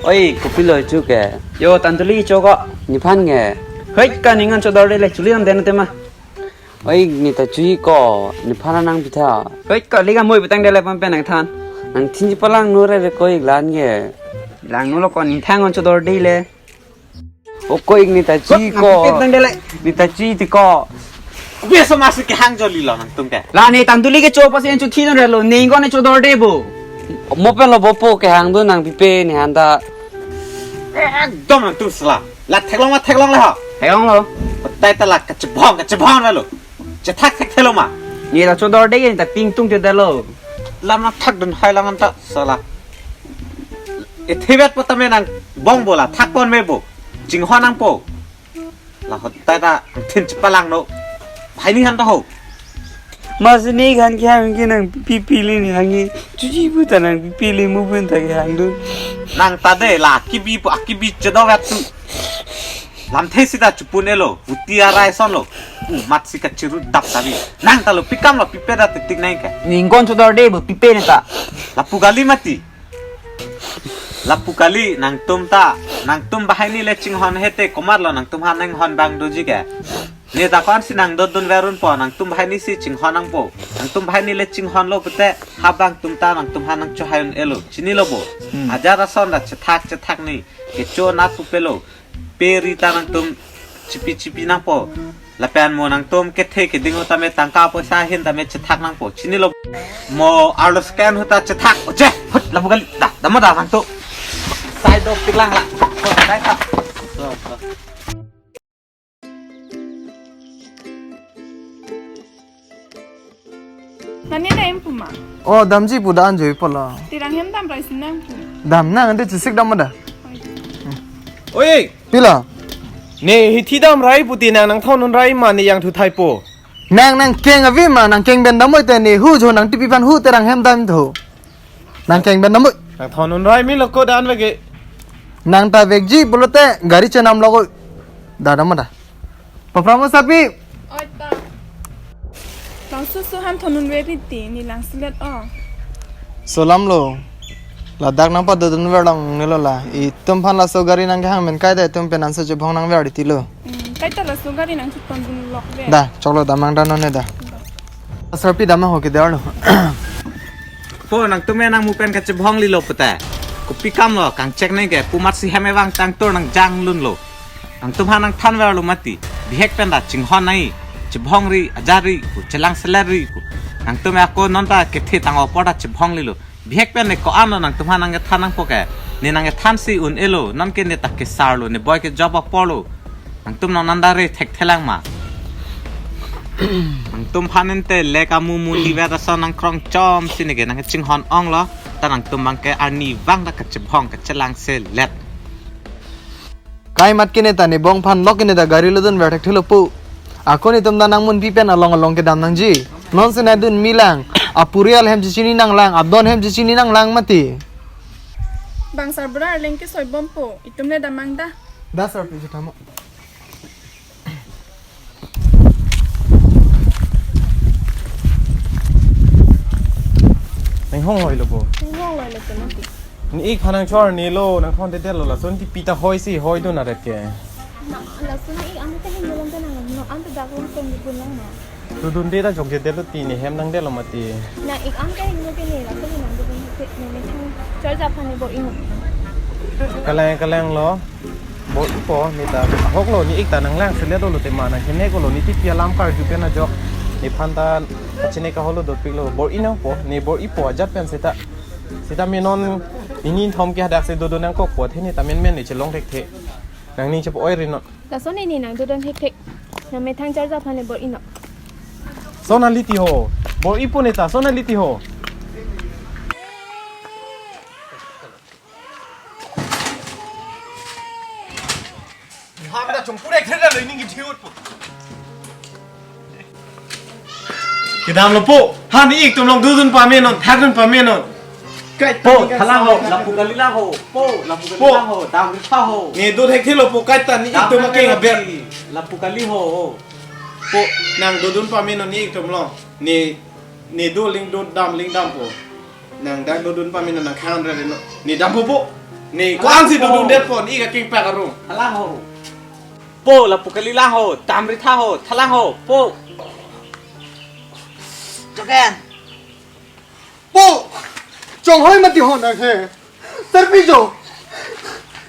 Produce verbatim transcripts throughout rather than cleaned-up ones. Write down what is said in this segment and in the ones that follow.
Oi, kopilo chu ke? Yo, tangtuli cho ko. Nephan ke? Hei, ka ning an chodor de le, chuli an den tema. Oi, neta chui ko, nephan nangpitha. Hei, ka liga moi petang de le pampen nangthan. Nangthin chepalangno re re ko ik lan ke. Langno lo ko, ningthang an chodor de le. O ko ik neta chui ko. Nangpitang de le. Neta chui ti ko. Kopi aso masi kehang jolilo nangtum ke? La ne tangtuli kecho pasi an chu thin re lo, ne ingkon ne chodor de bo. Mo pen lo bo po kehang do nangpipe ne han ta. Ekdom nangtum sela. La theklong ma theklong le ho. Theklong lo. Batai ta la kachebong kachebong lo. Chethak thekthelo ma. Ne la chodor de ne ta ping tung te de lo. Lam nangthak dun hai lang an ta sela. Ethe vet po tame nangbong bo la thak pon me bo. Chinghon nangpo. La hotai ta thin chepalangno. Bhai ni han ta ho. Masi ne han kehang ke nangpipe le ne hang ke. Chuji bu ta nangpipe le mo pen ta kehang dun. Nang ta de la kibi po akibi chedo vet tu. Lamthe sita chepun elo. Uti arai son lo. U mat si kachiru dap tabi. Nang ta lo pikam lo pipe da titik nang ke. Ne ingkon chodor de bo pipe ne ta. Lapu kali mati. Lapu kali nangtum ta, nangtum banghini le chinghon he te komat lo nangtum han nanghon abang doji ke. Ne ta ko-an si nangdodun verun po, nangtum banghini si chinghon nangpo. Nangtum banghini le chinghon lo pute, ha abang tum ta nangtum han nangchohai un elo. Chinilo bo. Hmm. Ajat ason ta chethak chethak ni, kecho nat pupe lo. Pe ri ta nangtum chipi chipi nangpo. Lapen mo nangtum kethe keding tame tangka poisa ahin tame chethak nangpo. Chinilo mo arlo scan ahut ta chethak. Oje, hut lapu kali. Da, dam da nangtum. Sai do piklang la. Ko dai ta. So, so. Nani dam pu ma? Oh, damji pu da anjoi pala. Terang hem dam rai si nang pu. Dam nang ante chisik dam da. Oi. Oi, pila? Ne hithi dam rai pu ti nang nangthon un rai ma ne yang thu thai po. Nang nangkeng avi ma nangkeng ben dam oi te ne hu jo nang tipi pan hu terang hem dam tho. Nangkeng ben dam oi. Nangthon un rai mi lo ko dan veke. Nang ta vekji pulote gari chenam lo ko. Da dam da. Papramo sapi. Oi ta. Langsu su han thon un veri ti ne lang silet o. Solam lo. Ladak nangpadodun ver long ne lo la. Itum aphan laso gari nangkehang men kaita itum pen anso chebong nangver ti lo. Hmm, kaita laso gari nangchepon dun lok ve. Da, choklo damnang da non ne da. Da. Asar pi dam ho ke der lo. Po nangtum me nangmu pen kachebong lilo pute. Kopi kam lo kangchek neke pu mat si hem evang tang tur nangjang lun lo. Nangtum aphan nangthan ver lo mati. Bihek pen ta chinghon nai. Chebong ri, ajat ri, pu chelang selet ri, pu. Nangtum ako non ta kethe tang opor ta chebong lilo. Bihek pen ne ko-an lo nangtum aphan nangkethan nangpo ke. Ne nangkethan si un elo, non ke ne ta kesar lo, ne boi ke job apor lo. Nangtum nang nanda re thekthelang ma. Nangtum aphan ente lek amu mu ni vet ason nangkrong chom si neke nangkechinghon ong lo. Ta nangtum abang ke arnivang ta kachebong kachelang selet. Kai mat kene ta ne bong aphan lok kene ta gari lo dun ver thekthelo pu. Ako netum ta nangmun pi pen along along kedam nangji. Non si nai dun mi lang. Apurial hem chichini nanglang, adon hem chichini nanglang mati. Bang sarbura arleng ke soi bom po. Itum le damnang da. Da sar pi chutamo. Nang hong hoi lo bo. Nang hong hoi lo bo, nang ti. Ne ik aphan nangchor ne lo, nangthondedetlo lason ti pi ta hoi si hoi dun aret ke. Na, lason ne ik an ta hin lo lang ta nang, no an ta dak long tong bun lang na. Dodunde ta jokjedetlo ti ne hem nangdetlo mati. Nang ik an ta hin lo ke ne, lason ne nang dodun te ne ne thang. Chor ja aphan ne bor-ino. Kalang kalang lo. Bor-ipo ne ta ahok lo ne ik ta nanglang selet lo te ma nang kene ko lo ne ti pi alam karju pen ajok. Nephan ta kachine kaholo dotpik lo bor-i nangpo ne bor-ipo ajat pen seta. Seta me non ne ninthom ke hadak si dodun nangkokpo the ne ta menmen ne chelong thekthe. Nangning chepo-oi ri non. Lason ne ne nang dodun thekthe. Nang methang chor ja aphan le bor-ino. Sona liti ho. Bor-ipo ne ta sona liti ho. Ham da chongpurek theda lo ining kithi ut po. Kedam lo po. Ha ne ik atum along dodun pame non, thakdun pame non. Kai po, thalang ho, lapu kali lang ho. Po, lapu kali Po. Lang ho, dam ri tha ho. Ne do thekthelo po kaita ne ik atum akeng aber. Lapu kali ho. Po, nang dodun pame non ne ik atum along. Ne, ne do ling do dam ling dam po. Nang dak dodun pame non, nang khang re no. Ne dampo po. Ne ko-ansi dodun detpo, ne kekeng pak arong. Halang ho. Po, lapu kali lang ho, tamri tha ho, thalang ho, po. Joken. Po. Chonghoi mati ho nang he. Serpi jo.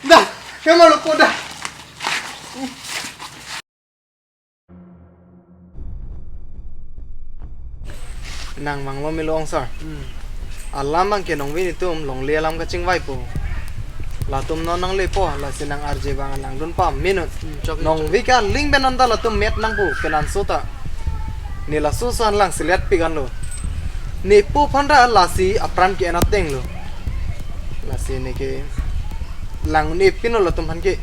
Da, kemalo po da. Nang manglo melo ong sir. Hmm. Alam abang ke nongve netum longle alam kachingvaipo. Latum non nanglepo, lasi nang arje abang langdun pame non. Hmm, chok, chok. Nongve ke aling pen non ta latum met nangpo, penanso ta. Ne laso ason lang selet pigan lo. Ne po aphan ta lasi apran ke-en ateng lo. Lasi ne ke lang ne pino latum aphan ke.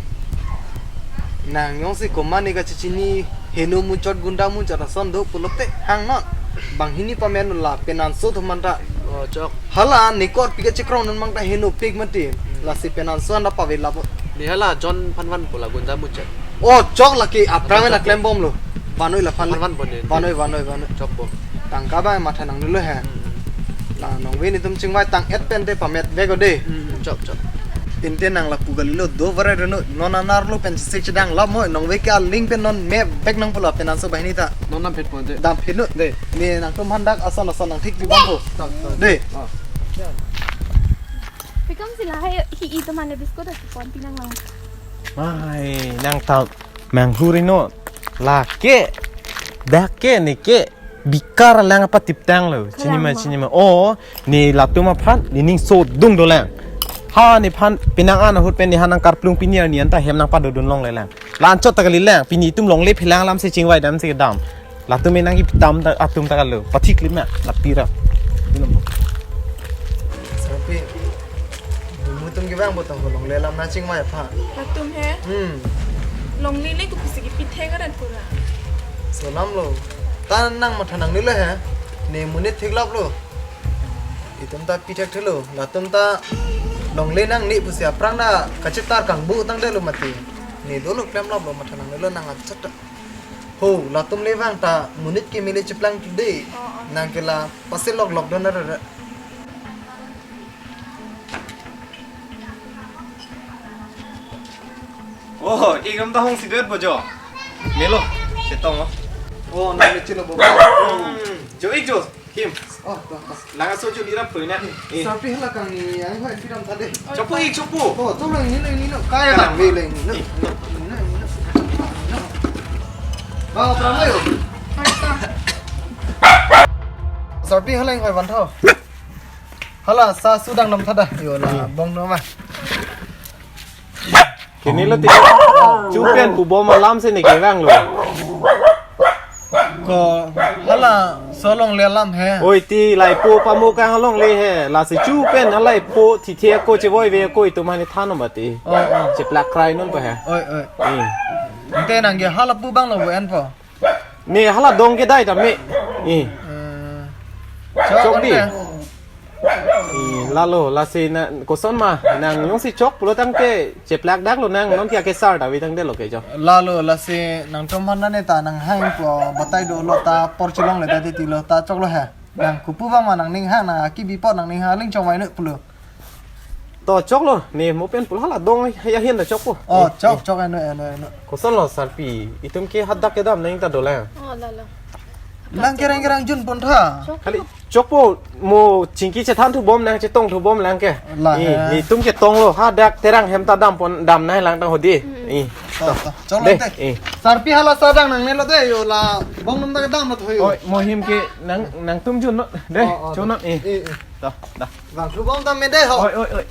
Nang jongsi komat ne kachechini heno muchot gunda muchot ason do pulote hang non. Banghini pame non la penanso atum aphan ta. Oh, chok. Hala ne korpi kachekrong non abang ta henopik mati. Hmm. Lasi penanso aphan ta pave lapo. Ne hala John aphan vanpo la gunda muchot. Oh, chok lake apran na klembom lo. Vanoi laphan. Vanpo ne. Vanoi, vanoi, vanoi. Chokpo. Tangka abang matha nangnelo he. Hmm. La nongve netum chingvai tang-et pen te pametvek o de. Hmm, chok, chok. Tinte nang lapu kalilo do varai reno. Non anerlo pen sik chedang lam mo nongve ke aling pen non mevek nangpo la penanso banghini ta. Non damphetpo de. Damphet lo. De. Ne nangtum aphan dak ason ason nangthik pi bangpo. Chok, chok. De. Oh. Pikom sila hai hi i teman le biscuit atau pon pinang lang. Mai, nang tam manghu reno. Lake. Dak ke ne ke. Bikar lang apatip tanglo. Chinima, chinima. Oh, ne latum aphan, ne ning so dung dolang. Ha nephan penang an ahut pen ne ha nangkarplung pini arni an ta hem nangpadodun longlelang. La-anchot ta kalilang, pini itum longle phelang alamsi chingvai damsi kedam. Latum enang ipitam ta atum ta kalo. Pathik lima, lapira. Serpi, mutum kevang botong ko longle alam nangchingvai aphan. Latum he? Hmm. Longle le kopisi kepithek aran pura. Sonam lo. Ta nang matha nangnelo he. Ne monit theklap lo. Itum ta pithek thelo. Latum ta longle nangne pusi apran ta kachetar kangbu tangdetlo mati. Ne dolo klemlap lo matha nangnelo nang achat ta. Ho, latum le vang ta monit keme le cheplang tu de. Oh, oh. Nang ke la pasilok lok dona rere. Oh, ik ram ta hongsi det bo jo. Melo, chetong lo. Oh, nang le chelo bo. Hmm, jo ik jo, him. Oh, to, to. Lang aso jo lira pui na. Eh. Serpi hala kangni, ang hoi piram ta de. Chopo ik chopo. Oh, to lang ni lang ni lang. Kaya lang, lang. Ni lang ni lang. Ni lang ni lang. Ba, pram ayo. Serpi hala ang hoi van tho. Hala sa sudang nam thada. Yo la bong no ma. Kini lo ti. Chupen pu bom alam si ne kevang lo. Ko hala so longle alam he. Oi ti lai po pamukang longle he. Lasi chupen halai po thithe ko chevoive ko itum mane than mati. Oh, oh. Cheplak krai non pa he. Oi, oi. Eh. Ante nang ke hala pu bang lo bo enpo. Ne hala dong kedai ta me. Eh. Eh. Chok di. Ante. Eh, lalo, lasi na, koson ma, nang jongsi chok pulo tangte, cheplak dak lo nang, non kia kesar ta wi tangte lo ke jo. Lalo, lasi nangtum aphan ne ta nang hang po batai dolo ta por chelongle ta titi lo ta choklo he. Nang kopu bang ma nangning hang nang aki bipot nangning hang aling chongvai nu pulo. To choklo, ne mo pen pulo hala dong ya hin ta chokpo. Oh, eh, chok, eh. Chok eno, eno, eno. Koson lo Serpi, itum ke hadak kedam nang ta dolang. Oh, lalo. Lang kerang kerang jun pon tha. Chok. Kali, chokpo mo chingki chethan thu bom nang chetong thu bom lang ke. La, eh, he. Netum ke tonglo, hadak terang hem ta dam pon dam nai lang tang hodi. Hmm. Eh. To, to. Choklo de, te. Eh. Serpi hala sa dang nangnelo de, yo la bong num ta kedam lo tho yo. Oi, mo him ke nang, nangtum jun non. De, oh, oh, chon non, eh. Eh, eh. To, da. Bang thu bom ta me de ho. Oi, oi, oi.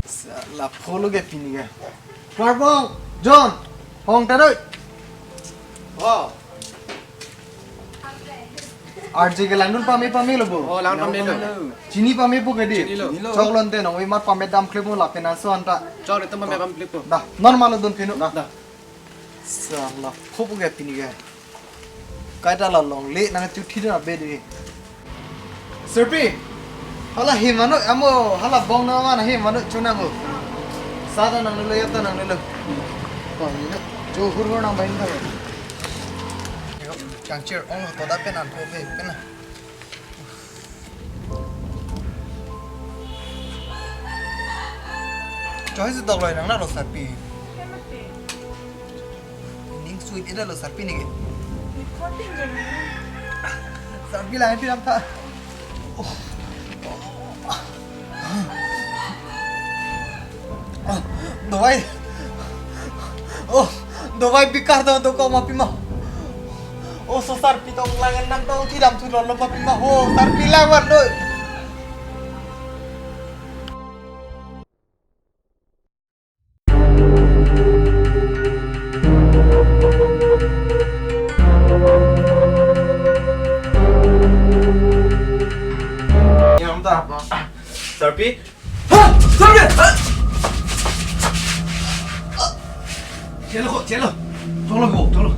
Sa la pho lo ke pini ke. Parbong, John, hong ta doi. Oh. Arje ke langdun pame pame lo bo. Oh, langdun pame lo. Chini pame po ke di. Chini lo. Choklo ante nong, imat pame dam klip mo lapen aso anta. Chok, itum pame dam klip po. Da, normal dun pinu. Da. Sa la pho po ke pini ke. Kaita la longle nang chuthi na be di. Serpi. Hala him manu amo hala bong na mana him manu chunang lo. Sa ta nangnelo ya ta nangnelo. Ko ni na. Chu hur hur nang bain ta. Chang chir ong to da pen an pho pe pen na. Joy si dok loi nang na lo Sarpi. Kemati. Ning sweet ida lo Sarpi neke. Recording jeng. Sarpi lang pi ram tha. Oh. Oh, dawai. Oh, dawai bikar do do ko ma pima. Oh, so Sarpi tong lang nam tong thi dam thu lo ma pima. Oh, Sarpi lang wan do. Yang ta. Sarpi. Ha! Sarpi! Chelo, chelo. Cholo, cholo.